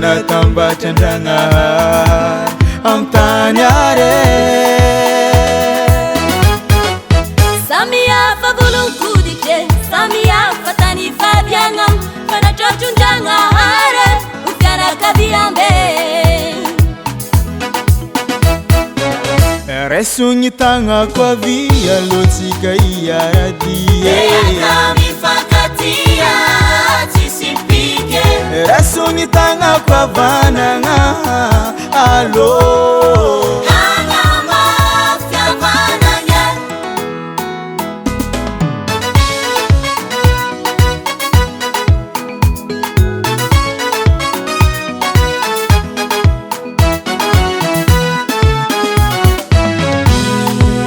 Natambatra Andragnahary amin'ny tany are. Samihafa volon-koditry, samihafa tany fabiagna, fa natrotron-dragnahary ho fianakaviambe. Raiso ny tagnako avia alohantsika hiara-dia. Miaraka mifankatia tsisy pike. Raiso ny tagnako havanagna alô. Hagnamafy havanagna.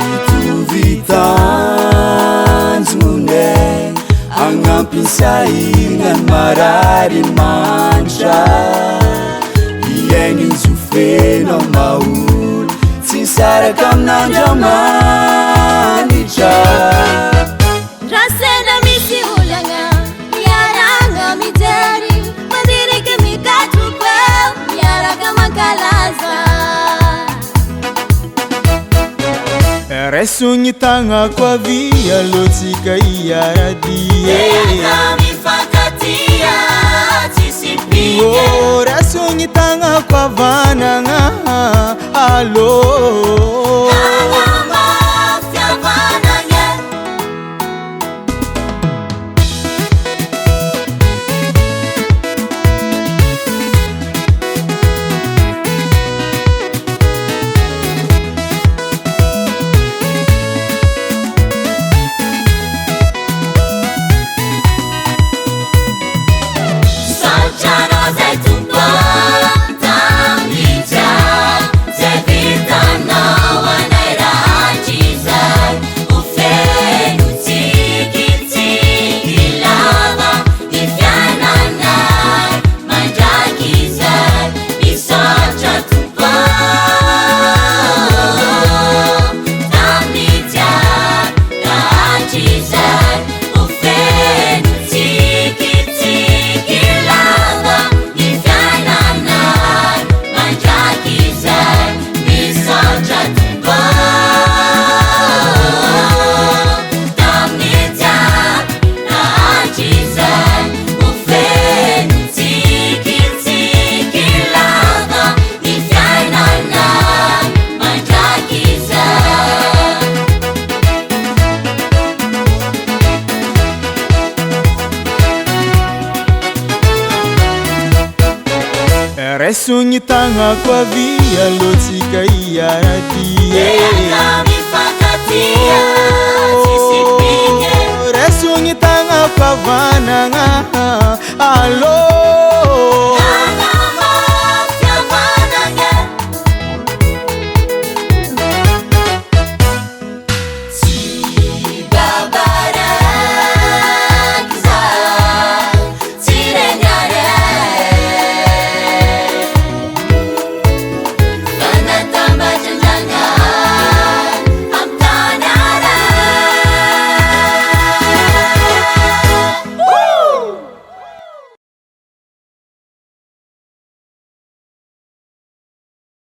Mitovy tanjone agnampy ny sahirana ny marary ny mantra iaigny ny zo feno amin'ny maha olo tsy misaraka amin'Andriamanitra. Raha sendra misy olagna, miaragna mijery, mandiniky mikatroka eo, miaraka mankalaza. Raiso ny tagnako avia alohantsika hiara-dia. Miaraka mifankatia tsisy pike. Oh, raiso ny tagnako havanagna alô. Hagnamafy havanagna. Misaotra anao zay Tompo tamin'ny jiaby zay vitanao anay rahatrizay. Ho feno tsikitsiky lava ny fiainanay mandrakizay. Misaotra Tompo tamin'ny jiaby rahatrizay. Ho feno tsikitsiky lava ny fiainanay mandrakizay. Misaotra Tompo tamin'ny jiaby rahatrizay. Ho feno tsikitsiky lava ny fiainanay mandrakizay. Raiso ny tagnako avia alohantsika hiara-dia. Miaraka mifankatia tsisy pike. Raiso ny tagnako havanagna alô.